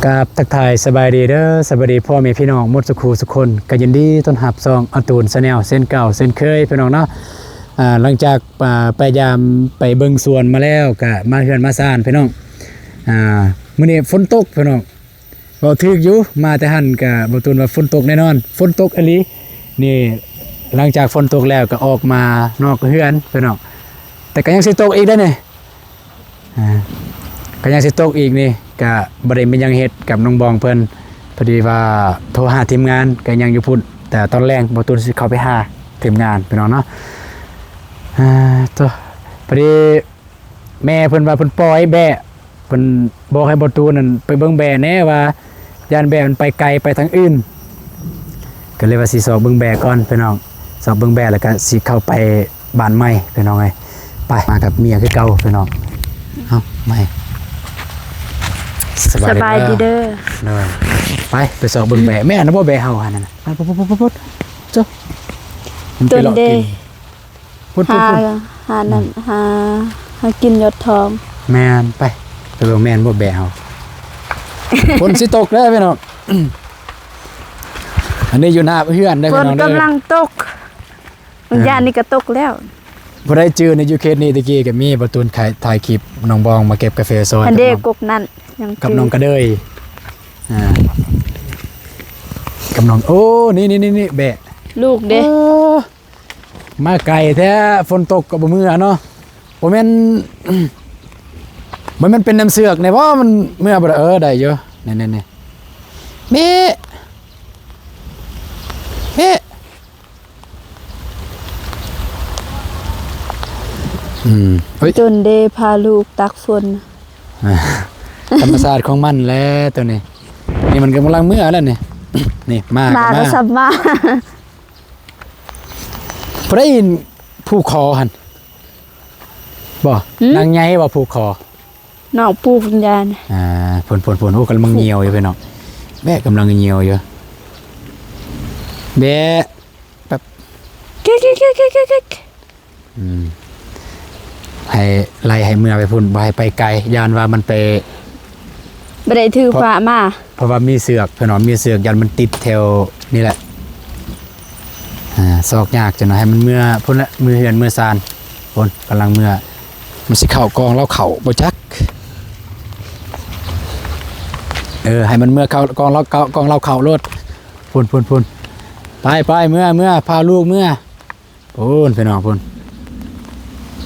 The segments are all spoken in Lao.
ກາບທັກທາຍສະບາຍດີເດີ ສະບາຍດີພໍ່ແມ່ພີ່ນ້ອງໝົດສຸຂູສຸຄົນ ກໍຍິນດີຕ້ອນຮັບຊ່ອງອາຕູນ Channel ເຊັ່ນເກົ່າເຊັ່ນເຄີຍ ພີ່ນ້ອງເນາະ. ອ່າ ຫຼັງຈາກ ອ່າ ໄປຢາມໄປເບິ່ງສວນມາແລ້ວ ກໍມາເຮືອນມາຊານ ພີ່ນ້ອງ. ອ່າ ມື້ນີ້ຝົນຕົກ ພີ່ນ້ອງ ເວົ້າຖືກຢູ່ ມາແຕ່ຫັ້ນກະບໍ່ຕູນວ່າຝົນຕົກແນ່ນອນ ຝົນຕົກອີ່ຫຼີ. ນີ້ ຫຼັງຈາກຝົນຕົກແລ້ວກໍອອກມານອກເຮືອນພີ່ນ້ອງ ແຕ່ກໍຍັງຊິຕົກອີກເດ້ນີ້ ອ່າ ກໍຍັງຊິຕົກອີກນີ້ ກະບໍ່ໄດ້ມີຫຍັງເຮັດກັບນ້ອງບອງເພິ່ນ ພໍດີວ່າໂທຫາທີມງານ ກໍຍັງຢູ່ພຸ້ນ ແຕ່ຕອນແລງບໍ່ຕູນຊິເຂົ້າໄປຫາທີມງານພີ່ນ້ອງເນາະ. ອ່າ ໂຕ ພໍດີ ແມ່ເພິ່ນວ່າເພິ່ນປ່ອຍແບ້ ເພິ່ນບອກໃຫ້ບໍ່ຕູນນັ້ນໄປເບິ່ງແບ້ແດ່ວ່າ ຢ້ານແບ້ມັນໄປໄກໄປທາງອື່ນ ກໍເລີຍວ່າຊິຊອກເບິ່ງແບ້ກ່ອນພີ່ນ້ອງ ຊອກເບິ່ງແບ້ແລ້ວກໍຊິເຂົ້າໄປບ້ານໃໝ່ພີ່ນ້ອງເອີຍ. ໄປ ມາກັບເມຍຄືເກົ່າພີ່ນ້ອງ. ເອົ້າ ໃໝ່ ສະບາຍດີ ສະບາຍດີເດີ ເດີ. ໄປ ໄປຊອກເບິ່ງແບ້ ແມ່ນບໍ່ແບ້ເຮົາຫັ້ນນະ ໄປ ພຸດໆໆໆ ໂຈະ ມັນໄປເລາະກິນ ພຸ້ນໆໆ ຫາ ຫານັ້ນ ອືມ ຫາ ຫາກິນຍອດທອງ. ແມ່ນ ໄປ ໄປເບິ່ງແມ່ນບໍ່ແບ້ເຮົາ ຝົນຊິຕົກເດີພີ່ນ້ອງ. ອັນນີ້ຢູ່ໜ້າເຮືອນເດີ ຝົນ ພີ່ນ້ອງເດີ ກຳລັງຕົກ ບາງຢ່າງນີ້ກໍຕົກແລ້ວ. ຜູ້ໃດຈື່ໃນຢູ່ເຂດນີ້ ແຕ່ກີ້ກໍມີບໍ່ຕູນຂາຍ ຖ່າຍຄລິບນ້ອງບອງມາເກັບກາເຟຊອຍ ອັນເດ ກັບນ້ອງ ກົກນັ້ນ ຍັງ ກັບນ້ອງກະເດີຍ ອ່າ ກັບນ້ອງ ໂອ້ ນີ້ໆໆ ແບ້ ລູກເດ້ ໂອ້ ມາໄກແທ້ ຝົນຕົກກໍບໍ່ເມືອເນາະ. ບໍ່ແມ່ນ ບໍ່ແມ່ນເປັນນ້ຳເຊືອກແດ່ບໍ່ ມັນເມືອບໍ່ໄດ້ ເອີ ໄດ້ຢູ່ ນີ້ໆໆ ແມ່ ແມ່ ອືມ ເອີຍ ຈົນເດພາລູກຕັກຝົນ ອ່າ ທຳມະຊາດຂອງມັນແຫຼະໂຕນີ້. ນີ້ມັນກຳລັງເມືອແລ້ວນີ້ ນີ້ ມາ ມາ ກໍມາ ກໍສັບມາ. ຜູ້ໃດອີ່ນຜູກຄໍຫັ້ນບໍ່? ຫືມ? ນາງໃຫຍ່ບໍ່ຜູກຄໍ? ນ້ອງປູກວິນຍານ. ອ່າ ພຸ້ນໆໆ ໂອ້ ກຳລັງຍ່ຽວຢູ່ພີ່ນ້ອງ ແບະກຳລັງຍ່ຽວຢູ່ ແບະ ແບບ ເກັກໆໆໆ ອືມ ໃຫ້ໄລ່ໃຫ້ເມືອໄປພຸ້ນ ບໍ່ໃຫ້ໄປໄກ ຢ້ານວ່າມັນໄປ ບໍ່ໄດ້ຖືພະມາ ເພາະວ່າມີເຊືອກ ເພິ່ນວ່າມີເຊືອກ ຢ້ານມັນຕິດແຖວນີ້ແຫຼະ ອ່າ ຊອກຍາກຈັກໜ້ອຍ ໃຫ້ມັນເມືອພຸ້ນແຫຼະ ເມືອເຮືອນເມືອຊານ ພຸ້ນ ກຳລັງເມືອ ມັນຊິເຂົ້າກອງເລົາເຂົ້າບໍ່ຈັກ ເອີ ໃຫ້ມັນເມືອເຂົ້າກອງເລົາເຂົ້າ ກອງເລົາເຂົ້າໂລດ ພຸ້ນໆໆ ໄປໆ ເມືອ ເມືອ ພາລູກເມືອ. ພຸ້ນ ພີ່ນ້ອງ ພຸ້ນ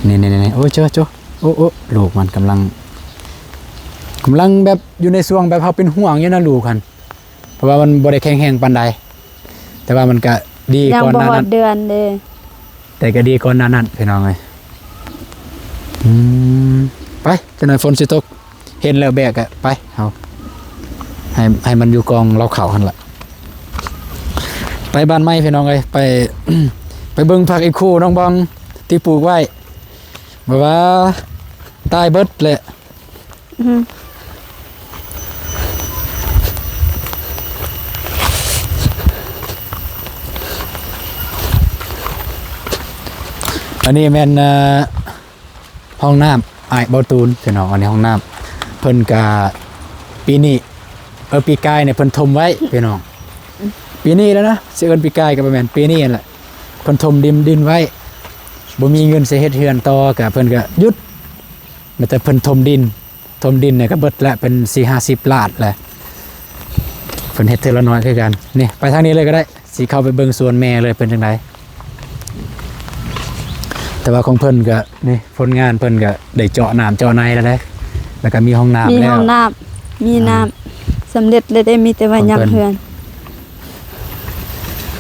ນີ້ໆໆ ໂອ້ ໂຈະ ໂຈະ ໂອ້ ໂອ້ ລູກມັນກຳລັງ ກຳລັງແບບຢູ່ໃນຊ່ວງແບບເຮົາເປັນຫ່ວງຢູ່ນະລູກຫັ້ນ ເພາະວ່າມັນບໍ່ໄດ້ແຂງແຮງປານໃດ ແຕ່ວ່າມັນກະດີກ່ອນໜ້ານັ້ນ ຍັງບໍ່ຮອດເດືອນເດ້ ແຕ່ກະດີກ່ອນໜ້ານັ້ນ ພີ່ນ້ອງເອີຍ. ອືມ ໄປ ຈັກໜ້ອຍຝົນຊິຕົກ. ເຫັນແລ້ວແບກກະໄປ ເຮົາ ໃຫ້ ໃຫ້ມັນຢູ່ກອງເລົາເຂົ້າຫັ້ນລະ ໄປບ້ານໃໝ່ພີ່ນ້ອງເອີຍ ໄປ ໄປເບິ່ງຜັກອີ່ຄູ່ນ້ອງບອງທີ່ປູກໄວ້ ແບບວ່າຕາຍເບິດແຫຼະ ອືມ ອັນນີ້ແມ່ນ ອ່າ ຫ້ອງນ້ຳອ້າຍເບົາຕູນ ພີ່ນ້ອງ ອັນນີ້ຫ້ອງນ້ຳ ເພິ່ນກະ ປີນີ້ ເອີ ປີກາຍນີ້ເພິ່ນຖົມໄວ້ ພີ່ນ້ອງ ປີນີ້ແລ້ວນະ ຊິເອີ້ນປີກາຍກໍບໍ່ແມ່ນ ປີນີ້ຫັ້ນແຫຼະ ເພິ່ນຖົມດິນ ດິນໄວ້ ບໍ່ມີເງິນຊິເຮັດເຮືອນຕໍ່ ກະເພິ່ນກະຢຸດ ແມ່ນແຕ່ເພິ່ນຖົມດິນ ຖົມດິນນີ້ກໍເບິດແລ້ວ ເປັນສີ່ຫ້າສິບລ້ານແຫຼະ ເພິ່ນເຮັດເທື່ອລະໜ້ອຍຄືກັນ. ນີ້ ໄປທາງນີ້ເລີຍກໍໄດ້ ຊິເຂົ້າໄປເບິ່ງສວນແມ່ເລີຍເປັນຈັ່ງໃດ ແຕ່ວ່າຂອງເພິ່ນກໍ ນີ້ ຜົນງານເພິ່ນກໍໄດ້ເຈາະນ້ຳເຈາະໃນແລ້ວເດ້ ແລ້ວກໍມີຫ້ອງນ້ຳ ມີຫ້ອງນ້ຳ ມີນ້ຳ ອ່າ ສຳເລັດແລ້ວເດ້ ມີແຕ່ວ່າຍັງເຮືອນ.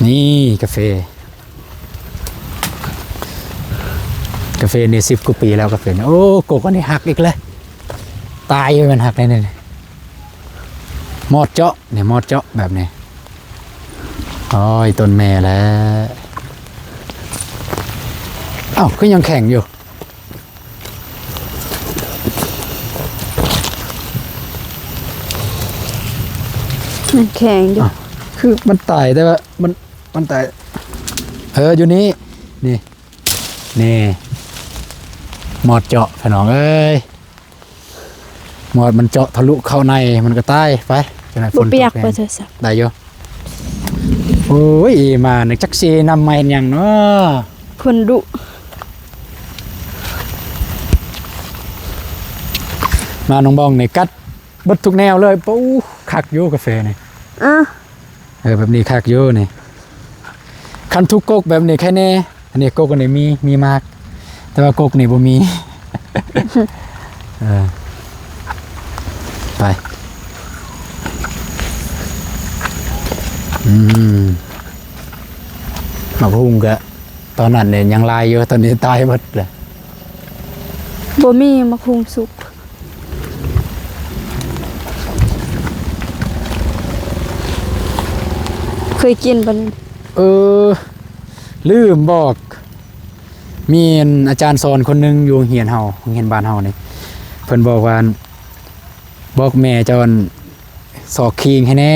ນີ້ກາເຟ ກາເຟນີ້ສິບກວ່າປີແລ້ວ ກາເຟນີ້ ໂອ້ ກົກອັນນີ້ຫັກອີກແລ້ວ ຕາຍ ມັນຫັກແນວນີ້ ມອດເຈາະ ນີ້ ມອດເຈາະແບບນີ້ ໂອ້ຍ ຕົ້ນແມ່ແລ້ວ ເອົ້າ ຄືຍັງແຂງຢູ່ ຍັງແຂງຢູ່ ອ້າວ ຄືມັນຕາຍ ແຕ່ວ່າມັນ ມັນຕາຍ ເອີ ຢູ່ນີ້ ນີ້ ນີ້ ມອດເຈາະ ພີ່ນ້ອງເອີຍ. ມອດມັນເຈາະທະລຸເຂົ້າໃນ ມັນກໍຕາຍໄປ. ຈັ່ງໃດ ບໍ່ປຽກ ຝົນຕົກແຮງ ບໍ່ໂທລະສັບ ໄດ້ຢູ່. ໂອ້ຍ ມານີ້ຈັກຊິນຳມາເຮັດຫຍັງເນາະ ຝົນດຸ. ມານ້ອງບອງນີ້ກັດເບິດທຸກແນວເລີຍ. ໂອ້ ຄັກຢູ່ກາເຟນີ້. ເອີ ເອີ ແບບນີ້ຄັກຢູ່ນີ້. ຄັນທຸກກົກແບບນີ້ແຄ່ແນ່. ອັນນີ້ກົກອັນນີ້ມີ ມີໝາກ ແຕ່ວ່າກົກນີ້ບໍ່ມີ. ເອີ ໄປ. ອືມ ໝາກຫຸ່ງກະ ຕອນນັ້ນນີ້ຍັງຫຼາຍຢູ່ ຕອນນີ້ຕາຍເບິດແລ້ວ. ບໍ່ມີໝາກຫຸ່ງສຸກ. ເຄີຍກິນບໍ່ນີ້? ເອີ ລືມບອກ ມີອັນອາຈານສອນຄົນໜຶ່ງຢູ່ໂຮງຮຽນເຮົາ ໂຮງຮຽນບ້ານເຮົານີ້ ເພິ່ນບອກວ່າ ບອກແມ່ເຈົ້າ ອັນ ຊອກຂີງໃຫ້ແດ່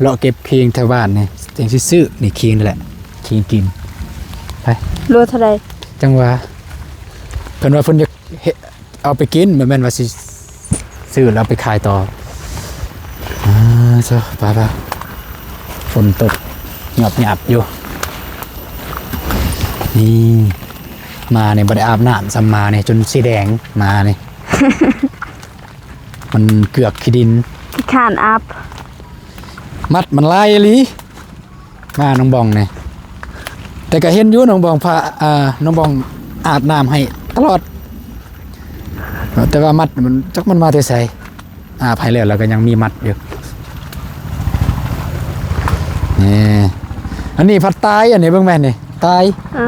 ເລາະເກັບຂີງແຖວບ້ານນີ້ ຈັ່ງຊິຊື້. ນີ້ຂີງນີ້ແຫຼະ ຂີງກິນ. ໄປ. ໂລເທົ່າໃດ? ຈັ່ງວ່າ ເພິ່ນວ່າເພິ່ນຢາກເຮັດ ເອົາໄປກິນ ບໍ່ແມ່ນວ່າຊິຊື້ແລ້ວເອົາໄປຂາຍຕໍ່. ອ່າ ເຈົ້າ ໄປໆ ຝົນຕົກຫຍາບໆຢູ່. ນີ້ ມານີ້ບໍ່ໄດ້ອາບນ້ຳຊ້ຳ ມານີ້ຈົນສີແດງ ມານີ້ ມັນເກືອກຂີ້ດິນ ຂີ້ຄ້ານອາບ. ມັດມັນຫຼາຍອີ່ຫຼີ ມານ້ອງບອງນີ້ ແຕ່ກໍເຫັນຢູ່ນ້ອງບອງພາ ອ່າ ນ້ອງບອງອາບນ້ຳໃຫ້ຕະຫຼອດ ແຕ່ວ່າມັດມັນ ຈັກມັນມາແຕ່ໃສ ອາບໃຫ້ແລ້ວ ແລ້ວກໍຍັງມີມັດຢູ່. ນີ້ ອັນນີ້ພັດຕາຍ ອັນນີ້ເບິ່ງແມ່ນນີ້ ຕາຍ. ອ່າ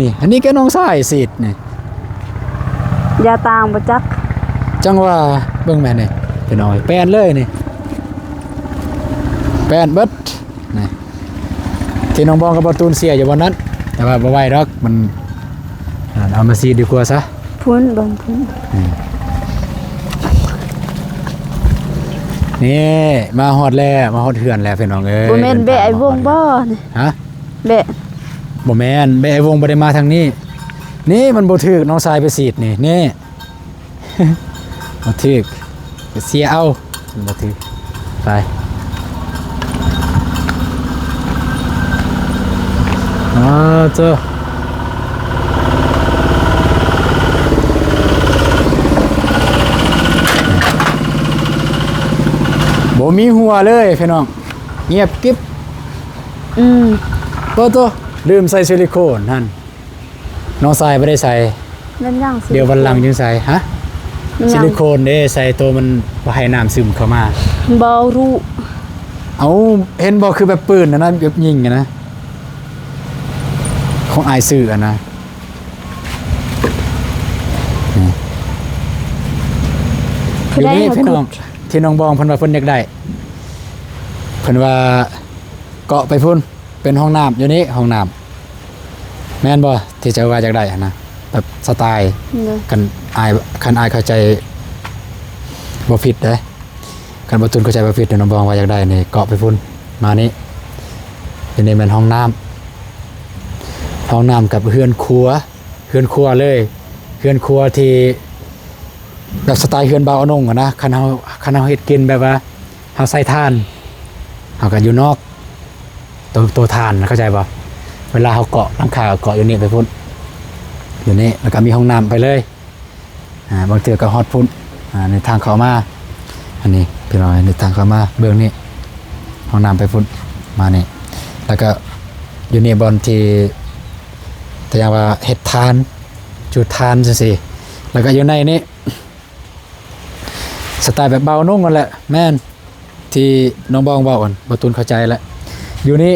ນີ້ ອັນນີ້ແກນ້ອງຊາຍສີດນີ້ ຢາຕ່າງບໍ່ຈັກ. ຈັ່ງວ່າ ເບິ່ງແມ່ນນີ້ ພີ່ນ້ອງ ແປນເລີຍນີ້ ແປນເບິດ. ນີ້ ທີ່ນ້ອງບອງກັບບ່າວຕູນເສຍຢູ່ບ່ອນນັ້ນ ແຕ່ວ່າບໍ່ໄຫວດອກ ມັນ ເອົາມາສີດດີກວ່າຊະ. ພຸ້ນ ເບິ່ງພຸ້ນ. ອືມ ນີ້ ມາຮອດແລ້ວ ມາຮອດເຮືອນແລ້ວ ພີ່ນ້ອງເອີຍ. ບໍ່ແມ່ນແບະໄອ້ວົງບໍ່ນີ້? ຮະ? ແບະ ບໍ່ແມ່ນ ແບະໄອ້ວົງບໍ່ໄດ້ມາທາງນີ້. ນີ້ມັນບໍ່ຖືກ ນ້ອງຊາຍໄປສີດນີ້ ນີ້ ບໍ່ຖືກ ເສຍເອົາ ບໍ່ຖືກ. ໄປ ອ້າ ເຈົ້າ ບໍ່ມີຫົວເລີຍພີ່ນ້ອງ ງຽບກິບ. ອືມ ໂຕ ໂຕ ລືມໃສ່ຊິລິໂຄນຫັ້ນ. ນ້ອງຊາຍບໍ່ໄດ້ໃສ່ ແມ່ນຫຍັງ? ດຽວວັນຫຼັງຈຶ່ງໃສ່. ຮະ? ແມ່ນຫຍັງ? ຊິລິໂຄນເດ້ ໃສ່ໂຕມັນບໍ່ໃຫ້ນ້ຳຊຶມເຂົ້າມາ. ບໍ່ຮູ້. ເອົ້າ ເຫັນບໍ່ ຄືແບບປືນຫັ້ນນະ ແບບຍິງຫັ້ນນະ ຂອງອ້າຍຊື້ຫັ້ນນະ. ນີ້ ຢູ່ນີ້ພີ່ນ້ອງ ທີ່ນ້ອງບອງເພິ່ນວ່າເພິ່ນຢາກໄດ້ ເພິ່ນວ່າເກາະໄປພຸ້ນ. ເປັນຫ້ອງນ້ຳຢູ່ນີ້ ຫ້ອງນ້ຳ ແມ່ນບໍ່ ທີ່ເຈົ້າວ່າຢາກໄດ້ຫັ້ນນະ ແບບສະໄຕລ໌. ໂດຍ ຄັນອ້າຍ ຄັນອ້າຍເຂົ້າໃຈບໍ່ຜິດເດ້ ຄັນບໍ່ຕຸນເຂົ້າໃຈບໍ່ຜິດ ນ້ອງບອງວ່າຢາກໄດ້ນີ້ ເກາະໄປພຸ້ນ ມານີ້. ຢູ່ນີ້ແມ່ນຫ້ອງນ້ຳ ຫ້ອງນ້ຳກັບເຮືອນຄົວ ເຮືອນຄົວເລີຍ ເຮືອນຄົວທີ່ແບບສະໄຕລ໌ເຮືອນບ່າວອານົງຫັ້ນນະ. ຄັນເຮົາ ຄັນເຮົາເຮັດກິນແບບວ່າ ເຮົາໃສ່ຖ່ານ ເຮົາກໍຢູ່ນອກ ໂຕ ໂຕຖ່ານ ເຂົ້າໃຈບໍ່? ເວລາເຮົາເກາະຫຼັງຄາ ກໍເກາະຢູ່ນີ້ໄປພຸ້ນ ຢູ່ນີ້ ແລ້ວກໍມີຫ້ອງນ້ຳໄປເລີຍ. ອ່າ ບາງເທື່ອກໍຮອດພຸ້ນ. ອ່າ ໃນທາງເຂົ້າມາ ອັນນີ້ພີ່ນ້ອງ ໃນທາງເຂົ້າມາເບື້ອງນີ້ ຫ້ອງນ້ຳໄປພຸ້ນ ມານີ້ ແລ້ວກໍຢູ່ນີ້ບ່ອນທີ່ ແຕ່ຢ່າງວ່າເຮັດຖ່ານ ຈູດຖ່ານຈັ່ງຊີ້ ແລ້ວກໍຢູ່ໃນນີ້ ສະໄຕລ໌ແບບບ່າວອານົງຫັ້ນແຫຼະ ແມ່ນ ທີ່ນ້ອງບອງເວົ້າຫັ້ນ ບ່າວຕູນເຂົ້າໃຈແລ້ວ. ຢູ່ນີ້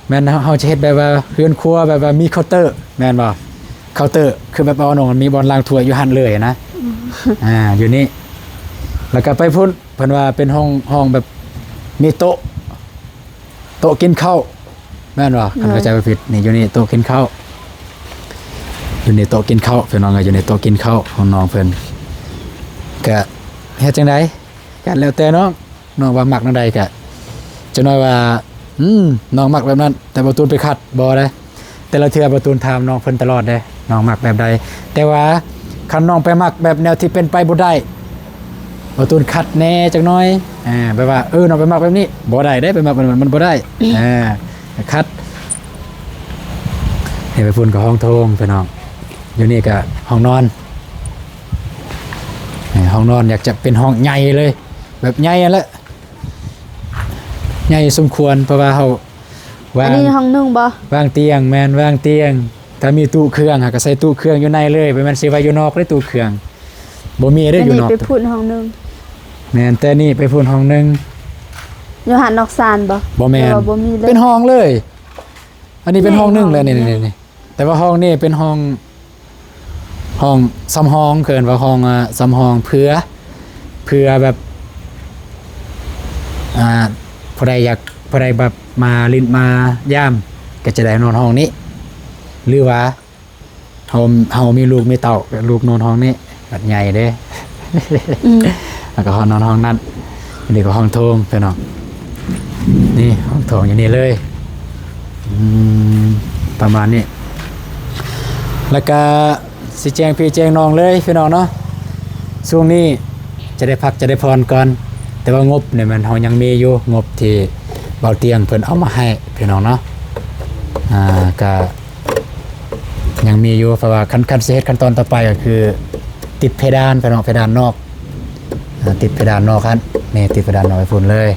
ແມ່ນເຮົາ ເຮົາຈະເຮັດແບບວ່າເຮືອນຄົວ ແບບວ່າມີເຄົາເຕີ ແມ່ນບໍ່? ເຄົາເຕີ ຄືແບບບ່າວອານົງ ມັນມີບ່ອນລ້າງຖ້ວຍຢູ່ຫັ້ນເລີຍນະ. ອືມ ອ່າ ຢູ່ນີ້ ແລ້ວກໍໄປພຸ້ນ ເພິ່ນວ່າເປັນຫ້ອງ ຫ້ອງແບບມີໂຕະ ໂຕະກິນເຂົ້າ ແມ່ນບໍ່? ໂດຍ ຄັນເຂົ້າໃຈບໍ່ຜິດ ນີ້ ຢູ່ນີ້ໂຕະກິນເຂົ້າ ຢູ່ນີ້ໂຕະກິນເຂົ້າ ພີ່ນ້ອງເອີຍ ຢູ່ນີ້ໂຕະກິນເຂົ້າຂອງນ້ອງເພິ່ນ. ກະເຮັດຈັ່ງໃດ ກະແລ້ວແຕ່ນ້ອງ ນ້ອງວ່າມັກແນວໃດກະ ຈັກໜ້ອຍວ່າ ອືມ ນ້ອງມັກແບບນັ້ນ ແຕ່ບ່າວຕູນໄປຂັດບໍ່ໄດ້. ແຕ່ລະເທື່ອບ່າວຕູນຖາມນ້ອງເພິ່ນຕະຫຼອດເດ້ ນ້ອງມັກແບບໃດ. ແຕ່ວ່າຄັນນ້ອງໄປມັກແບບແນວທີ່ເປັນໄປບໍ່ໄດ້ ບໍ່ຕູນຂັດແດ່ຈັກໜ້ອຍ ອ່າ ແບບວ່າ ເອີ ນ້ອງໄປມັກແບບນີ້ ບໍ່ໄດ້ເດ້ ໄປມັກແບບນັ້ນມັນບໍ່ໄດ້ ອ່າ ຂັດ. ນີ້ໄປພຸ້ນກໍຫ້ອງໂຖງພີ່ນ້ອງ ຢູ່ນີ້ກໍຫ້ອງນອນ ນີ້ຫ້ອງນອນ ຢາກຈະເປັນຫ້ອງໃຫຍ່ເລີຍ ແບບໃຫຍ່ຫັ້ນແຫຼະ ໃຫຍ່ສົມຄວນ ເພາະວ່າເຮົາ ວາງ ອັນນີ້ຫ້ອງໜຶ່ງບໍ່? ວາງຕຽງ ແມ່ນ ວາງຕຽງ ຖ້າມີຕູ້ເຄື່ອງ ເຮົາກໍໃສ່ຕູ້ເຄື່ອງຢູ່ໃນເລີຍ ບໍ່ແມ່ນຊິໄວ້ຢູ່ນອກເດ້ຕູ້ເຄື່ອງ ບໍ່ມີເດ້ຢູ່ນອກ. ອັນນີ້ໄປພຸ້ນຫ້ອງໜຶ່ງ ແມ່ນ ແຕ່ນີ້ໄປພຸ້ນຫ້ອງໜຶ່ງ. ຢູ່ຫັ້ນນອກຊານບໍ່? ບໍ່ແມ່ນ ບໍ່ມີເລີຍ ເປັນຫ້ອງເລີຍ. ອັນນີ້ເປັນຫ້ອງໜຶ່ງແຫຼະ ນີ້ ນີ້ ນີ້ ແຕ່ວ່າຫ້ອງນີ້ເປັນຫ້ອງ ຫ້ອງສຳຮອງ ເອີ້ນວ່າຫ້ອງ ອ່າ ສຳຮອງ ເຜື່ອ ເຜື່ອແບບ ອ່າ ຜູ້ໃດຢາກ ຜູ້ໃດແບບມາຫຼິ້ນມາຢາມ ກໍຈະໄດ້ນອນຫ້ອງນີ້ ຫຼືວ່າເຮົາ ເຮົາມີລູກມີເຕົ້າ ລູກນອນຫ້ອງນີ້ ບັດໃຫຍ່ເດ້ ອືມ ແລ້ວກໍນອນຫ້ອງນັ້ນ. ອັນນີ້ກໍຫ້ອງໂຖງພີ່ນ້ອງ ນີ້ຫ້ອງໂຖງຢູ່ນີ້ເລີຍ ອືມ ປະມານນີ້ ແລ້ວກະຊິແຈ້ງພີ່ແຈ້ງນ້ອງເລີຍພີ່ນ້ອງເນາະ ຊ່ວງນີ້ຈະໄດ້ພັກຈະໄດ້ຜ່ອນກ່ອນ ແຕ່ວ່າງົບນີ້ແມ່ນເຮົາຍັງມີຢູ່ ງົບທີ່ເບົາຕຽງເພິ່ນເອົາມາໃຫ້ພີ່ນ້ອງເນາະ ອ່າ ກະຍັງມີຢູ່ ເພາະວ່າຄັນ ຄັນຊິເຮັດຂັ້ນຕອນຕໍ່ໄປກໍຄືຕິດເພດານພີ່ນ້ອງ ເພດານນອກ ອ່າ ຕິດເພດານນອກຫັ້ນ ນີ້ຕິດເພດານນອກໄປພຸ້ນເລີຍ.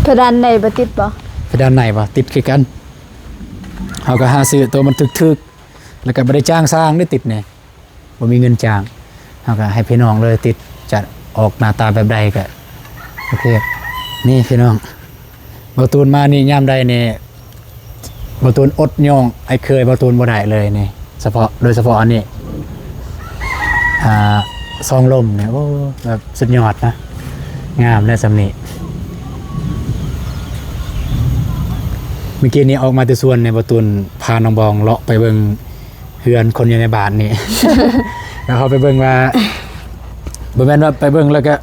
ເພດານໃນບໍ່ຕິດບໍ່? ເພດານໃນບໍ່ຕິດຄືກັນ ເຮົາກໍຫາຊື້ໂຕມັນຖືກໆ ແລ້ວກໍບໍ່ໄດ້ຈ້າງຊ່າງເດ້ຕິດນີ້ ບໍ່ມີເງິນຈ້າງ ເຮົາກໍໃຫ້ພີ່ນ້ອງເລີຍຕິດ ຈະອອກໜ້າຕາແບບໃດກໍໂອເຄ. ນີ້ພີ່ນ້ອງ ເບົາຕູນມານີ້ຍາມໃດນີ້ ເບົາຕູນອົດຍ້ອງອ້າຍເຂີຍເບົາຕູນບໍ່ໄດ້ເລີຍນີ້ ສະເພາະ ໂດຍສະເພາະອັນນີ້ ອ່າ ສອງລົມນີ້ ໂອ້ ແບບສຸດຍອດນະ ງາມແລ້ວຊ່ຳນີ້. ມື້ກີ້ນີ້ອອກມາແຕ່ສວນນີ້ ເບົາຕູນພານ້ອງບອງເລາະໄປເບິ່ງເຮືອນຄົນຢູ່ໃນບ້ານນີ້ ແລ້ວເຮົາໄປເບິ່ງວ່າ ບໍ່ແມ່ນວ່າໄປເບິ່ງແລ້ວກະ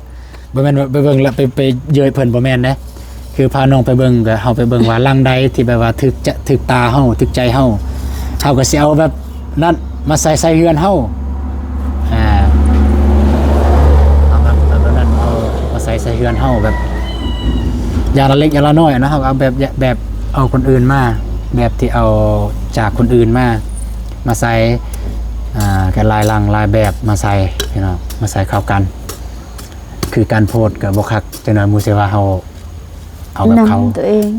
ບໍ່ແມ່ນວ່າໄປເບິ່ງແລ້ວໄປ ໄປເຍີະເພິ່ນ ບໍ່ແມ່ນເດ້ ຄືພານ້ອງໄປເບິ່ງ ກໍເຮົາໄປເບິ່ງວ່າຫຼັງໃດທີ່ແບບວ່າຖືກຈະ ຖືກຕາເຮົາ ຖືກໃຈເຮົາ ເຮົາກໍຊິເອົາແບບນັ້ນມາໃສ່ ໃສ່ເຮືອນເຮົາ ອ່າ ເອົາແບບ ແບບນັ້ນ ເອົາມາໃສ່ ໃສ່ເຮືອນເຮົາ ແບບຢ່າງລະເລັກຢ່າງລະນ້ອຍເນາະ ເຮົາກໍເອົາແບບ ແບບເອົາຄົນອື່ນມາ ແບບທີ່ເອົາຈາກຄົນອື່ນມາ ມາໃສ່ ອ່າ ກັນຫຼາຍຫຼັງຫຼາຍແບບມາໃສ່ພີ່ນ້ອງ ມາໃສ່ເຂົ້າກັນ. ຄືກັນໂພດກໍບໍ່ຄັກ ຈັກໜ້ອຍໝູ່ຊິວ່າເຮົາເອົາແບບເຂົາ ນຳຕົວເອງ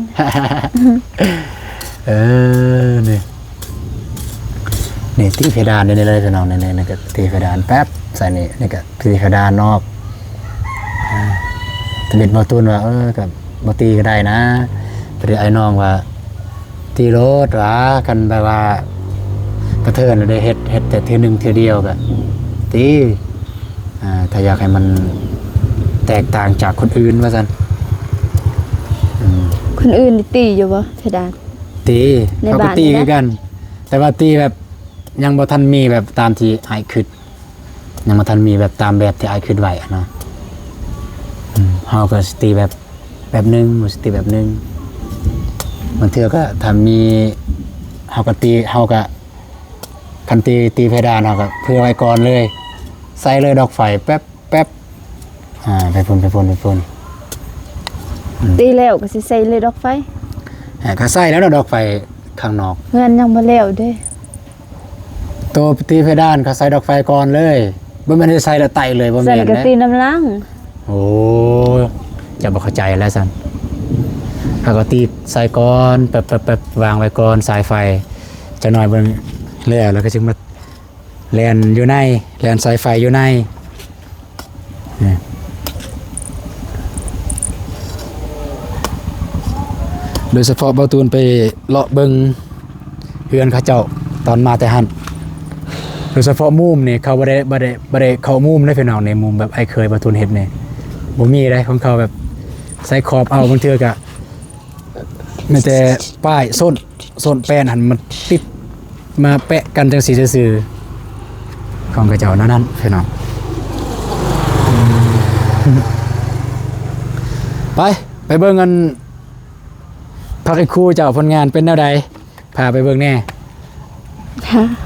ເອີ ນີ້ ນີ້ຕີເພດານຢູ່ນີ້ເລີຍພີ່ນ້ອງ ນີ້ ນີ້ ນີ້ກໍຕີເພດານແປັບໃສ່ນີ້ ນີ້ກໍຕີເພດານນອກ ອ່າ ທຳອິດເວົ້າຕູນວ່າ ເອີ ກໍບໍ່ຕີກໍໄດ້ນະ ພໍດີອ້າຍນ້ອງວ່າ ຕີໂລດຫວາ ຄັນແບບວ່າກະເທີນໄດ້ເຮັດ ເຮັດແຕ່ເທື່ອໜຶ່ງເທື່ອດຽວກະຕີ ອ່າ ຖ້າຢາກໃຫ້ມັນແຕກຕ່າງຈາກຄົນອື່ນວ່າຊັ້ນ ອືມ ຄົນອື່ນນີ້ຕີຢູ່ບໍ່ເພດານ? ຕີ ໃນບ້ານ ເຂົາກໍຕີຄືກັນ ແຕ່ວ່າຕີແບບຍັງບໍ່ທັນມີແບບຕາມທີ່ອ້າຍຄິດ ຍັງບໍ່ທັນມີແບບຕາມແບບທີ່ອ້າຍຄິດໄວ້ຫັ້ນນະ ອືມ ເຮົາກໍຊິຕີແບບ ແບບໜຶ່ງ ບໍ່ຊິຕີແບບໜຶ່ງ ບາງເທື່ອກໍຖ້າມີ ເຮົາກໍຕີ ເຮົາກໍ ຄັນຕີ ຕີເພດານ ເຮົາກໍເຜື່ອໄວ້ກ່ອນເລີຍ ໃສ່ເລີຍດອກໄຟ ແປັບ ແປັບ ອ່າ ໄປພຸ້ນ ໄປພຸ້ນ ໄປພຸ້ນ ອືມ ຕີແລ້ວກໍຊິໃສ່ເລີຍດອກໄຟ ອ່າ ກໍໃສ່ແລ້ວເນາະ ດອກໄຟຂ້າງນອກ ເຮືອນຍັງບໍ່ແລ້ວເດ້. ໂຕຕີເພດານເຂົາໃສ່ດອກໄຟກ່ອນເລີຍ ບໍ່ແມ່ນໄດ້ໃສ່ແລ້ວໄຕ້ເລີຍ ບໍ່ແມ່ນເດ້ ກະຕີນຳຫຼັງ ໂອ້ ເຈົ້າບໍ່ເຂົ້າໃຈແລ້ວຊັ້ນ ເຂົາກໍຕີໃສ່ກ່ອນ ແປັບໆ ວາງໄວ້ກ່ອນ ສາຍໄຟ ຈັກໜ້ອຍເບິ່ງແລ້ວ ແລ້ວກໍຈຶ່ງມາແລ່ນຢູ່ໃນ ແລ່ນສາຍໄຟຢູ່ໃນ. ໂດຍສະເພາະເບົາຕູນໄປເລາະເບິ່ງເຮືອນເຂົາເຈົ້າຕອນມາແຕ່ຫັ້ນ ໂດຍສະເພາະມຸມນີ້ ເຂົາບໍ່ໄດ້ ບໍ່ໄດ້ ບໍ່ໄດ້ເຂົ້າມຸມເດ້ພີ່ນ້ອງ ໃນມຸມແບບອ້າຍເຂີຍເບົາຕູນເຮັດນີ້ ບໍ່ມີເດ້ ຂອງເຂົາແບບໃສ່ຂອບເອົາ ບາງເທື່ອກະ ມີແຕ່ປ້າຍສົ້ນ ສົ້ນແປ້ນຫັ້ນມັນຕິດມາແປະກັນຈັ່ງຊີ້ຊື່ໆ ຂອງເຂົາເຈົ້າແນວນັ້ນພີ່ນ້ອງ. ໄປ ໄປເບິ່ງອັນຜັກອີ່ຄູເຈົ້າ ຜົນງານເປັນແນວໃດ ພາໄປເບິ່ງແດ່.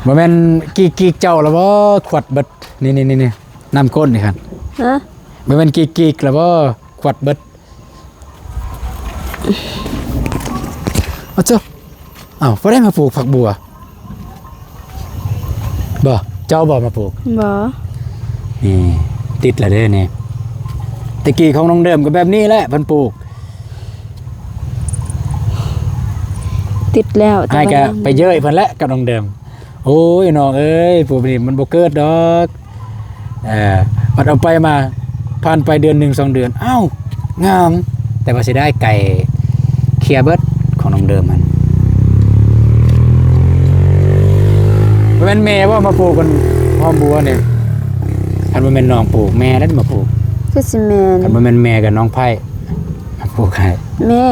ບໍ່ແມ່ນກີກໆເຈົ້າລະບໍ່ ຂວັດເບິດ ນີ້ໆໆ ນ້ຳກົ້ນນີ້ຫັ້ນ ຮະ? ບໍ່ແມ່ນກິກໆລະບໍ່? ຂວັດເບິດ. ເອົາເຈົ້າ ເອົ້າ ບໍ່ໄດ້ມາປູກຜັກບົວບໍ່? ເຈົ້າບໍ່ມາປູກ? ບໍ່. ນີ້ ຕິດລະເດ້ນີ້. ແຕ່ກີ້ຂອງນ້ອງເດີມກໍແບບນີ້ແຫຼະ ເພິ່ນປູກ. ຕິດແລ້ວ ອ້າຍກໍໄປເຍີ້ຍເພິ່ນແຫຼະກັບນ້ອງເດີມ. ໂອ້ຍ ນ້ອງເອີຍ ພວກນີ້ມັນບໍ່ເກີດດອກ. ເອີ ບັດເອົາໄປມາ ຜ່ານໄປເດືອນໜຶ່ງສອງເດືອນ ອ້າວ ງາມ ແຕ່ວ່າເສຍດາຍໄກ່ເຄຍເບິດຂອງນ້ອງເດີມຫັ້ນ. ບໍ່ແມ່ນແມ່ບໍ່ມາປູກກັນຫອມບົວນີ້? ຄັນບໍ່ແມ່ນນ້ອງປູກ ແມ່ນັ້ນມາປູກ. ຄືຊິແມ່ນ. ຄັນບໍ່ແມ່ນແມ່ກໍນ້ອງໄພ້ມາປູກໃຫ້. ແມ່.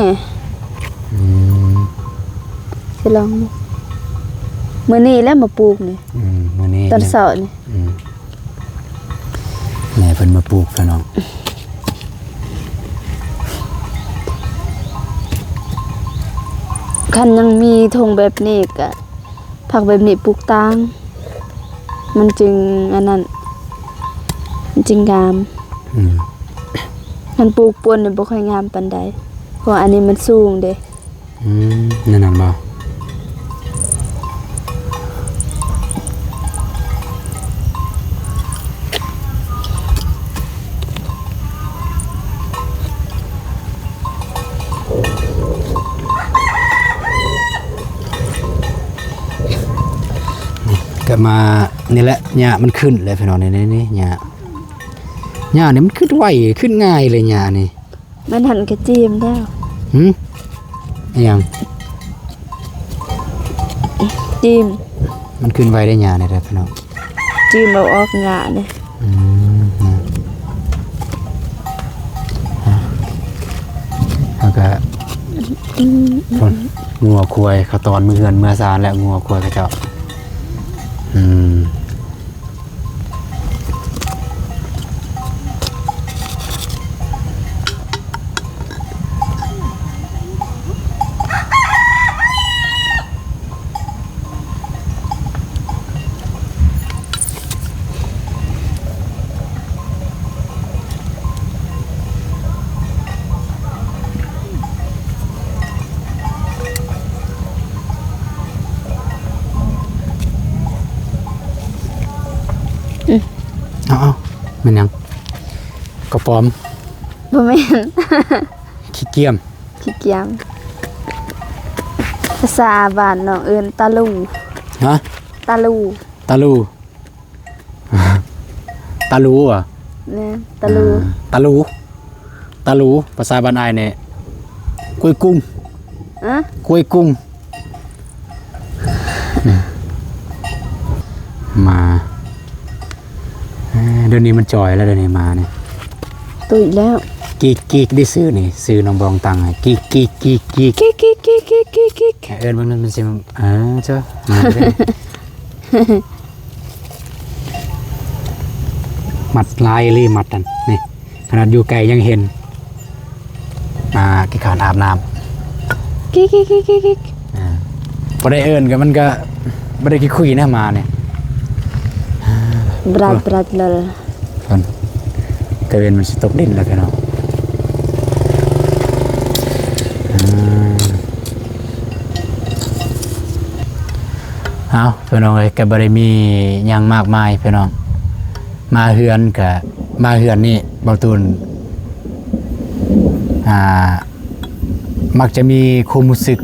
ອືມ ຊິລອງ ມື້ນີ້ແຫຼະມາປູກນີ້. ອືມ ມື້ນີ້ ຕອນເຊົ້ານີ້. ອືມ ແມ່ເພິ່ນມາປູກ ພີ່ນ້ອງ. ຄັນຍັງມີທົ່ງແບບນີ້ກະ ຜັກແບບນີ້ປູກຕ່າງ ມັນຈຶ່ງອັນນັ້ນ ມັນຈຶ່ງງາມ. ອືມ ຄັນປູກປ່ວນນີ້ບໍ່ຄ່ອຍງາມປານໃດ ເພາະວ່າອັນນີ້ມັນສູງເດ້. ອືມ ແນວນັ້ນບໍ່? ກໍມານີ້ແຫຼະ ຫຍ້າມັນຂຶ້ນແລ້ວ ພີ່ນ້ອງ. ນີ້ໆ ຫຍ້າ ຫຍ້ານີ້ມັນຂຶ້ນໄວ ຂຶ້ນງ່າຍເລີຍ ຫຍ້ານີ້. ມັນຫັ້ນກະຈີມແລ້ວ. ຫຶ? ອີຫຍັງ? ຈີມ. ມັນຂຶ້ນໄວໄດ໋ ຫຍ້ານີ້ເດີພີ່ນ້ອງ. ຈີມເອົາອອກຫຍ້ານີ້. ອືມ ແລ້ວກະ ອືມ ງົວຄວາຍເຂົາຕ້ອນເມືອເຮືອນເມືອຊານແລ້ວ ງົວຄວາຍເຂົາເຈົ້າ. ອືມ. ເອົາໆ ແມ່ນຫຍັງ? ກະປອມ. ບໍ່ແມ່ນ. ຂີ້ກຽມ. ຂີ້ກຽມ. ພາສາບ້ານນ້ອງເອີ້ນຕາລູ. ຮະ? ຕາລູ. ຕາລູ. ຕາລູຫວາ? ແມ່ນ ຕາລູ. ອ່າ ຕາລູ ຕາລູ ພາສາບ້ານອ້າຍນີ້ ກວຍກຸ້ງ. ຮະ? ກວຍກຸ້ງ. ໝາ ເອີ ດຽວນີ້ມັນຈ່ອຍແລ້ວ ດຽວນີ້ໝານີ້. ຕຸ້ຍແລ້ວ. ກິກໆ ເດ້ຊື່ນີ້ ຊື່ນ້ອງບອງຕັ້ງໃຫ້ ກິກໆ. ກິກໆ ກິກໆ ກິກໆ ກິກໆ ກິກໆ. ເອີ້ນເບິ່ງ ມັນຊິ ເອີ ເຈົ້າ ມາເດີ. ມັດຫຼາຍອີ່ຫຼີ ມັດນັ້ນ ນີ້ ຂະໜາດຢູ່ໄກຍັງເຫັນ. ອ່າ ຂີ້ຄ້ານອາບນ້ຳ. ກິກໆໆໆໆ. ອ່າ ບໍ່ໄດ້ເອີ້ນກໍ ມັນກໍບໍ່ໄດ້ຂີ້ຄຸຍນະ ໝານີ້. ບຣາດ ບຣາດເລີ. ເພິ່ນ ຕາເວັນມັນຊິຕົກດິນແລ້ວ ພີ່ນ້ອງ. ອ່າ ເອົາ ພີ່ນ້ອງເອີຍ ກໍບໍ່ໄດ້ມີຫຍັງມາກມາຍ ພີ່ນ້ອງ. ມາເຮືອນກະ ມາເຮືອນນີ້ ເບົາຕູນ ອ່າ ມັກຈະມີຄວາມຮູ້ສຶກ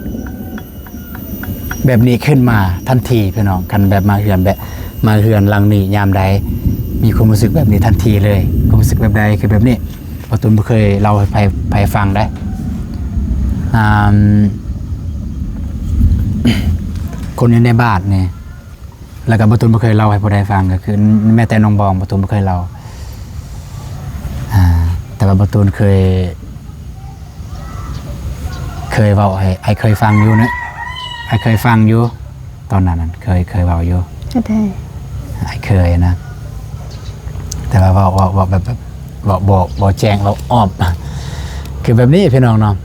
ແບບນີ້ຂຶ້ນມາທັນທີ ພີ່ນ້ອງ. ຄັນແບບມາເຮືອນ ແບບມາເຮືອນຫຼັງນີ້ຍາມໃດ ມີຄວາມຮູ້ສຶກແບບນີ້ທັນທີເລີຍ. ຄວາມຮູ້ສຶກແບບໃດ? ຄືແບບນີ້ ເບົາຕູນບໍ່ເຄີຍເລົ່າໃຫ້ໃຜ ໃຜຟັງໄດ໋. ອ່າ ຄົນຢູ່ໃນບ້ານນີ້ ແລ້ວກໍເບົາຕູນບໍ່ເຄີຍເລົ່າໃຫ້ຜູ້ໃດຟັງ ກໍຄືແມ້ແຕ່ນ້ອງບອງ ເບົາຕູນບໍ່ເຄີຍເລົ່າ. ອ່າ ແຕ່ວ່າເບົາຕູນເຄີຍ ເຄີຍເວົ້າໃຫ້ ອ້າຍເຄີຍຟັງຢູ່ນະ ອ້າຍເຄີຍຟັງຢູ່ ຕອນນັ້ນນັ້ນ ເຄີຍ ເຄີຍເວົ້າຢູ່. ເຮັດໃດ? ອ້າຍເຄີຍນະ ແຕ່ວ່າເວົ້າ ເວົ້າ ເວົ້າແບບ ແບບ ເວົ້າບໍ່ ບໍ່ແຈ້ງ ເວົ້າອ້ອມ. ຄືແບບນີ້ ພີ່ນ້ອງເນາະ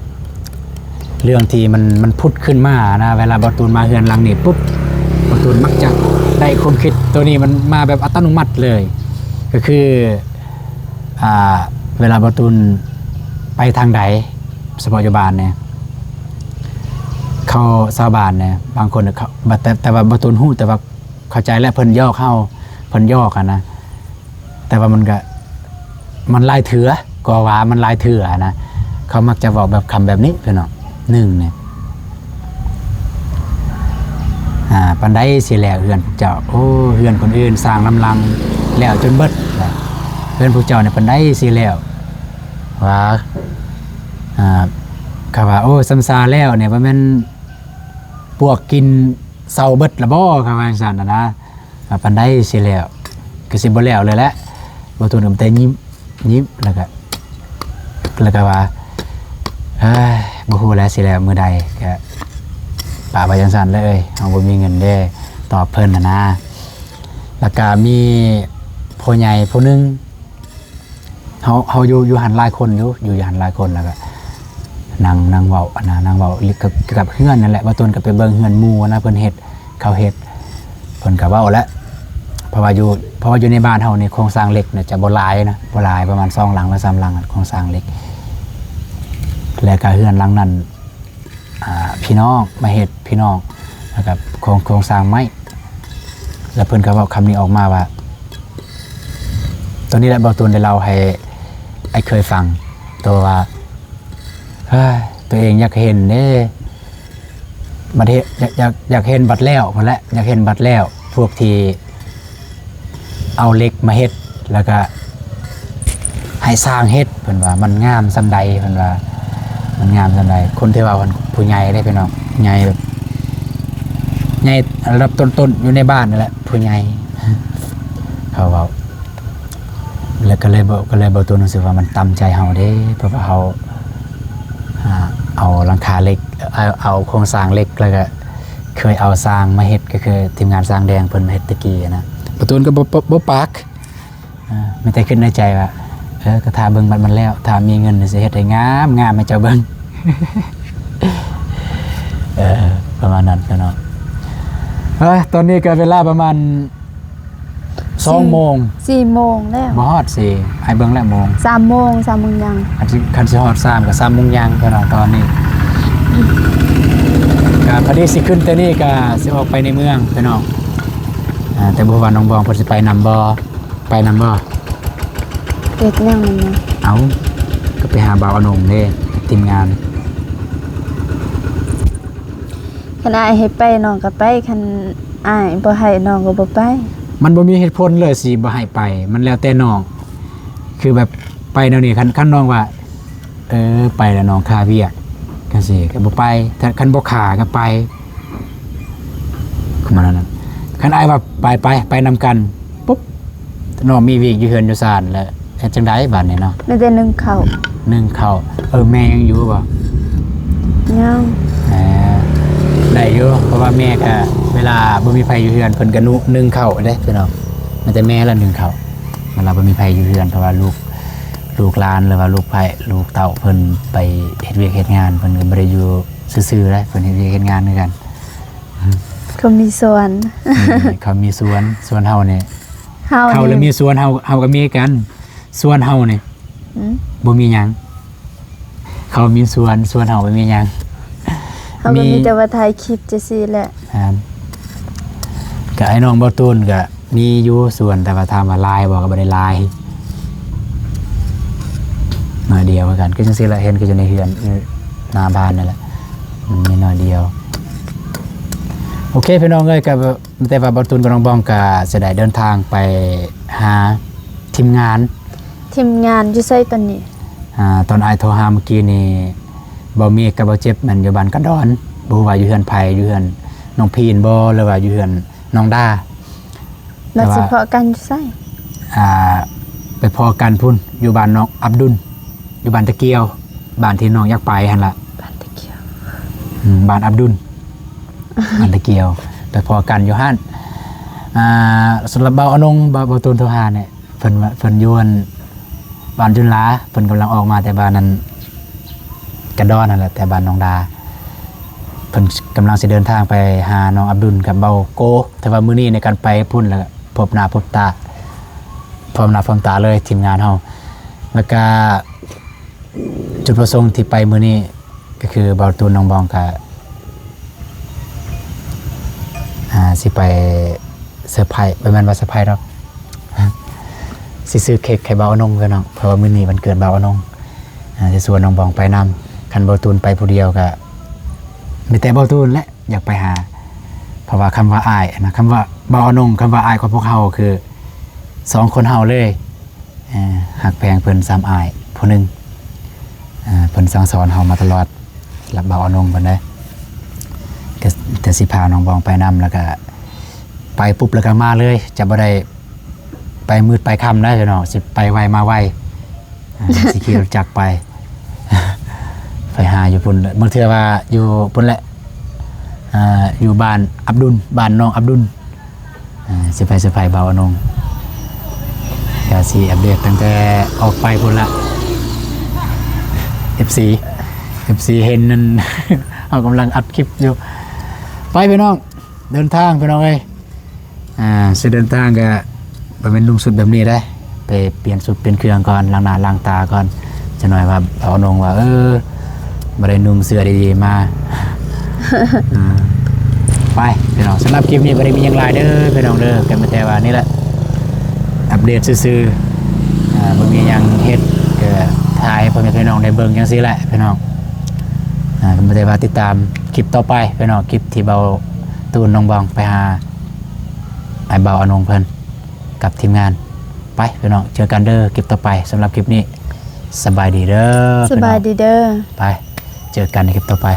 ເລື່ອງທີ່ມັນ ມັນຜຸດຂຶ້ນມານະ ເວລາເບົາຕູນມາເຮືອນຫຼັງນີ້ປຸບ ເບົາຕູນມັກຈະໄດ້ຄວາມຄິດໂຕນີ້ ມັນມາແບບອັດຕະໂນມັດເລີຍ. ກໍຄື ອ່າ ເວລາບ່າວຕູນໄປທາງໃດ ສະເພາະຢູ່ບ້ານນີ້ ເຂົາ ຊາວບ້ານນີ້ ບາງຄົນເຂົາ ແຕ່ ແຕ່ວ່າບ່າວຕູນຮູ້ ແຕ່ວ່າເຂົ້າໃຈແລ້ວ ເພິ່ນຢອກເຮົາ ເພິ່ນຢອກຫັ້ນນະ ແຕ່ວ່າມັນກະ ມັນຫຼາຍເທື່ອ ກໍວ່າມັນຫຼາຍເທື່ອຫັ້ນນະ ເຂົາມັກຈະເວົ້າແບບຄຳແບບນີ້ພີ່ນ້ອງ ໜຶ່ງນີ້ ອ່າ ປານໃດຊິແລ້ວເຮືອນພວກເຈົ້າ? ໂອ້ ເຮືອນຄົນອື່ນສ້າງນຳຫຼັງແລ້ວຈົນເບິດ ເຮືອນພວກເຈົ້ານີ້ປານໃດຊິແລ້ວ? ວ່າ ອ່າ ເຂົາວ່າ ໂອ້ ສ່ຳຊາແລ້ວນີ້ ບໍ່ແມ່ນປວກກິນເຊົາເບິດລະບໍ? ເຂົາວ່າຈັ່ງຊັ້ນນະ. ວ່າປານໃດຊິແລ້ວ ກໍຊິບໍ່ແລ້ວເລີຍແຫຼະ. ບ່າວຕູນກໍມີແຕ່ຍິ້ມ ຍິ້ມ ແລ້ວກໍ ແລ້ວກໍວ່າ ເອີຍ ບໍ່ຮູ້ແຫຼະຊິແລ້ວມື້ໃດ ກໍປະໄວ້ຈັ່ງຊັ້ນແຫຼະເອີຍ ເຮົາບໍ່ມີເງິນເດ້ ຕອບເພິ່ນຫັ້ນນະ. ແລ້ວກໍມີພໍ່ໃຫຍ່ຜູ້ໜຶ່ງ ເຮົາ ເຮົາຢູ່ ຢູ່ຫັ້ນຫຼາຍຄົນຢູ່ ຢູ່ ຢູ່ຫັ້ນຫຼາຍຄົນ ແລ້ວກໍນັ່ງ ນັ່ງເວົ້າຫັ້ນນະ ນັ່ງເວົ້າກ່ຽວກັບເຮືອນນັ້ນແຫຼະ. ບ່າວຕູນກໍໄປເບິ່ງເຮືອນໝູ່ນະ ເພິ່ນເຮັດ ເຂົາເຮັດ ເພິ່ນກໍເວົ້າແຫຼະ ເພາະວ່າຢູ່ ເພາະວ່າຢູ່ໃນບ້ານເຮົານີ້ໂຄງສ້າງເຫຼັກນະຈະບໍ່ຫຼາຍນະ ບໍ່ຫຼາຍ ປະມານສອງຫຼັງຫຼືສາມຫຼັງໂຄງສ້າງເຫຼັກ. ແລ້ວກໍເຮືອນຫຼັງນັ້ນ ອ່າ ພີ່ນ້ອງມາເຮັດ ພີ່ນ້ອງ ແລ້ວກໍໂຄງ ໂຄງສ້າງໄມ້ ແລ້ວເພິ່ນກໍເວົ້າຄຳນີ້ອອກມາວ່າ ຕອນນີ້ແຫຼະ ບ່າວຕູນໄດ້ເລົ່າໃຫ້ອ້າຍເຂີຍຟັງ ໂຕວ່າ ເຮີ້ຍ ໂຕເອງຢາກເຫັນເດ້ ບັດເຫັນ ຢາກ ຢາກ ຢາກເຫັນບັດແລ້ວພຸ້ນແຫຼະ ຢາກເຫັນບັດແລ້ວ ພວກທີ່ ເອົາເຫຼັກມາເຮັດ ແລ້ວກະໃຫ້ຊ່າງເຮັດ ເພິ່ນວ່າມັນງາມສ່ຳໃດ ເພິ່ນວ່າມັນງາມສ່ຳໃດ. ຄົນທີ່ເວົ້າຫັ້ນຜູ້ໃຫຍ່ເດ້ພີ່ນ້ອງ ໃຫຍ່ແບບ ໃຫຍ່ລະດັບຕົ້ນໆຢູ່ໃນບ້ານນີ້ແຫຼະ ຜູ້ໃຫຍ່ເຂົາເວົ້າ. ແລ້ວກໍເລີຍບອກ ກໍເລີຍບອກໂຕໜັງສືວ່າມັນຕຳໃຈເຮົາເດ້ ເພາະວ່າເຮົາ ອ່າ ເອົາຫຼັງຄາເຫຼັກ ເອົາ ເອົາໂຄງສ້າງເຫຼັກ ແລ້ວກໍເຄີຍເອົາຊ່າງມາເຮັດ ກໍຄືທີມງານຊ່າງແດງເພິ່ນເຮັດແຕ່ກີ້ນະ. ປະຕູນກໍບໍ່ ບໍ່ ບໍ່ປາກ ອ່າ ມີແຕ່ຄິດໃນໃຈວ່າ ເອີ ກໍຖ້າເບິ່ງບັດມັນແລ້ວ ຖ້າມີເງິນຊິເຮັດໃຫ້ງາມໆໃຫ້ເຈົ້າເບິ່ງ ເອີ ປະມານນັ້ນເນາະ. ເອີ ຕອນນີ້ກໍເວລາປະມານ ສອງໂມງ ສີ່ໂມງແລ້ວ ບໍ່ຮອດສີ່ ອ້າຍເບິ່ງແລ້ວໂມງ ສາມໂມງ ສາມໂມງຍັງ ຄັນຊິ ຄັນຊິຮອດສາມກໍສາມໂມງຍັງພີ່ນ້ອງ. ຕອນນີ້ກໍພໍດີຊິຂຶ້ນແຕ່ນີ້ກໍຊິອອກໄປໃນເມືອງພີ່ນ້ອງ ອ່າ ແຕ່ບໍ່ຮູ້ວ່ານ້ອງບອງເພິ່ນຊິໄປນຳບໍ່ ໄປນຳບໍ່? ເຮັດຫຍັງນຳ? ເອົ້າ ກໍໄປຫາບ່າວອານົງເດ້ ທີມງານ. ຄັນອ້າຍໃຫ້ໄປນ້ອງກໍໄປ ຄັນອ້າຍບໍ່ໃຫ້ນ້ອງກໍບໍ່ໄປ. ມັນບໍ່ມີເຫດຜົນເລີຍຊິບໍ່ໃຫ້ໄປ ມັນແລ້ວແຕ່ນ້ອງ ຄືແບບໄປແນວນີ້ ຄັນ ຄັນນ້ອງວ່າ ເອີ ໄປແລ້ວນ້ອງຄາວຽກ ຈັ່ງຊີ້ກໍບໍ່ໄປ ຖ້າຄັນບໍ່ຄາກໍໄປ ປະມານນັ້ນ. ຄັນອ້າຍວ່າໄປ ໄປ ໄປນຳກັນ ປຸບ ນ້ອງມີວຽກຢູ່ເຮືອນຢູ່ຊານແລ້ວ ເຮັດຈັ່ງໃດບາດນີ້ເນາະ? ມີແຕ່ໜຶ້ງເຂົ້າ ໜຶ້ງເຂົ້າ. ເອີ ແມ່ຍັງຢູ່ບໍ່? ຍັງ. ເອີ ໄດ້ຢູ່ ເພາະວ່າແມ່ກະ ເວລາບໍ່ມີໃຜຢູ່ເຮືອນ ເພິ່ນກະນຸ ໜຶ້ງເຂົ້າເດ້ພີ່ນ້ອງ. ມີແຕ່ແມ່ລະໜຶ້ງເຂົ້າ ເວລາບໍ່ມີໃຜຢູ່ເຮືອນ ເພາະວ່າລູກ ລູກຫຼານ ຫຼືວ່າລູກໃພ້ ລູກເຕົ້າເພິ່ນໄປເຮັດວຽກເຮັດງານ ເພິ່ນກະບໍ່ໄດ້ຢູ່ຊື່ໆເດ້ ເພິ່ນເຮັດວຽກເຮັດງານຄືກັນ. ເຂົາມີສວນ ອືມ ເຂົາມີສວນ ສວນເຮົານີ້ ເຮົາ ເຂົາລະມີສວນ ເຮົາ ເຮົາກະມີຄືກັນ. ສວນເຮົານີ້ ອືມ ບໍ່ມີຫຍັງ ເຂົາມີສວນ ສວນເຮົາບໍ່ມີຫຍັງ. ເຮົາກໍມີ ມີແຕ່ວ່າຖ່າຍຄລິບຈັ່ງຊີ້ແຫຼະ. ແມ່ນ ກະອ້າຍນ້ອງບ່າວຕູນກະມີຢູ່ສວນ ແຕ່ວ່າຖາມວ່າຫຼາຍບໍ່ ກໍບໍ່ໄດ້ຫຼາຍ ໜ້ອຍດຽວຄືກັນ. ຄືຈັ່ງຊີ້ແຫຼະ ເຫັນຄືຢູ່ໃນເຮືອນ ຢູ່ໜ້າບ້ານນັ້ນແຫຼະ ມັນມີໜ້ອຍດຽວ. ໂອເຄ ພີ່ນ້ອງເອີຍ ກະ ແຕ່ວ່າບ່າວຕູນກັບນ້ອງບອງກະຊິໄດ້ເດີນທາງໄປຫາທີມງານ. ທີມງານຢູ່ໃສຕອນນີ້? ອ່າ ຕອນອ້າຍໂທຫາມື້ກີ້ນີ້ ບ່າວເມກກັບບ່າວເຈັບແມ່ນຢູ່ບ້ານກະດອນ ບໍ່ຮູ້ວ່າຢູ່ເຮືອນໃຜ ຢູ່ເຮືອນນ້ອງພີນບໍ່ ຫຼືວ່າຢູ່ເຮືອນນ້ອງດາ. ແລ້ວຊິພໍ້ກັນຢູ່ໃສ? ອ່າ ໄປພໍ້ກັນພຸ້ນ ຢູ່ບ້ານນ້ອງອັບດຸນ ຢູ່ບ້ານຕະກຽວ ບ້ານທີ່ນ້ອງຢາກໄປຫັ້ນລະ. ບ້ານຕະກຽວ ອືມ ບ້ານອັບດຸນ ບ້ານຕະກຽວ ໄປພໍ້ກັນຢູ່ຫັ້ນ. ອ່າ ສຳລັບບ່າວອານົງ ບ່າວ ບ່າວຕູນໂທຫານີ້ ເພິ່ນວ່າ ເພິ່ນຢູ່ອັນ ບ້ານຈຸນລາ ເພິ່ນກຳລັງອອກມາແຕ່ບ້ານນັ້ນ ກະດອນຫັ້ນແຫຼະ ແຕ່ບ້ານນ້ອງດາ. ເພິ່ນກຳລັງຊິເດີນທາງໄປຫານ້ອງອັບດຸນກັບບ່າວໂກ ແຕ່ວ່າມື້ນີ້ໃນການໄປພຸ້ນ ແລ້ວກໍພົບໜ້າພົບຕາ ພ້ອມໜ້າພ້ອມຕາເລີຍ ທີມງານເຮົາ. ແລ້ວກະຈຸດປະສົງທີ່ໄປມື້ນີ້ ກໍຄືເບົາຕູນ ນ້ອງບອງ ກະ ອ່າ ຊິໄປເຊີໄພຣ ບໍ່ແມ່ນວ່າເຊີໄພຣດອກ ຊິຊື້ເຄັກໃຫ້ເບົາອານົງ ເພາະວ່າມື້ນີ້ວັນເກີດເບົາອານົງ ອ່າ ຊິຊວນນ້ອງບອງໄປນຳ. ຄັນເບົາຕູນໄປຜູ້ດຽວກະມີແຕ່ເບົາຕູນແຫຼະ ຢາກໄປຫາ ເພາະວ່າຄຳວ່າອ້າຍນະ ຄຳວ່າເບົາອານົງ ຄຳວ່າອ້າຍຂອງພວກເຮົາ ຄືສອງຄົນເຮົາເລີຍ ເອີ ຮັກແພງເພິ່ນສ່ຳອ້າຍຜູ້ໜຶ່ງ ເອີ ເພິ່ນສັ່ງສອນເຮົາມາຕະຫຼອດ ສຳລັບເບົາອານົງເພິ່ນເດ້ ກໍ ກໍຊິພານ້ອງບອງໄປນຳ ແລ້ວກໍໄປປຸບແລ້ວກໍມາເລີຍ ຈະບໍ່ໄດ້ໄປມືດໄປຄ່ຳນະພີ່ນ້ອງ ຊິໄປໄວມາໄວ ອ່າ ຊິຂີ່ລົດຈັກໄປ ໄປຫາຢູ່ພຸ້ນ ບາງເທື່ອວ່າຢູ່ພຸ້ນແຫຼະ ອ່າ ຢູ່ບ້ານອັບດຸນ ບ້ານນ້ອງອັບດຸນ ອ່າ ຊິໄປເຊີໄພຣເບົາອານົງ ກະຊິອັບເດດຕັ້ງແຕ່ອອກໄປພຸ້ນລະ ເອັຟຊີ ເອັຟຊີເຫັນນັ້ນ ເຮົາກຳລັງອັດຄລິບຢູ່ ໄປພີ່ນ້ອງ ເດີນທາງພີ່ນ້ອງເອີຍ ອ່າ ຊິເດີນທາງກະບໍ່ແມ່ນນຸ່ງຊຸດແບບນີ້ເດ້ ໄປປ່ຽນຊຸດປ່ຽນເຄື່ອງກ່ອນ ລ້າງໜ້າລ້າງຕາກ່ອນ ຈັກໜ້ອຍວ່າເບົາອານົງວ່າ ເອີ ບໍ່ໄດ້ນຸ່ງເສື້ອດີໆມາ ອ່າ ໄປພີ່ນ້ອງ ສຳລັບຄລິບນີ້ບໍ່ໄດ້ມີຫຍັງຫຼາຍເດີພີ່ນ້ອງເດີ ກໍມີແຕ່ວ່ານີ້ແຫຼະ ອັບເດດຊື່ໆ ອ່າ ບໍ່ມີຫຍັງເຮັດ ກໍຖ່າຍໃຫ້ພໍ່ແມ່ພີ່ນ້ອງໄດ້ເບິ່ງຈັ່ງຊີ້ແຫຼະພີ່ນ້ອງ ອ່າ ກໍມີແຕ່ວ່າຕິດຕາມຄລິບຕໍ່ໄປພີ່ນ້ອງ ຄລິບທີ່ເບົາຕູນ ນ້ອງບອງໄປຫາອ້າຍເບົາອານົງເພິ່ນ ກັບທີມງານ ໄປພີ່ນ້ອງ ເຈີກັນເດີຄລິບຕໍ່ໄປ ສຳລັບຄລິບນີ້ ສະບາຍດີເດີ ສະບາຍດີເດີ ພີ່ນ້ອງ ໄປ ເຈີກັນໃນຄລິບຕໍ່ໄປ.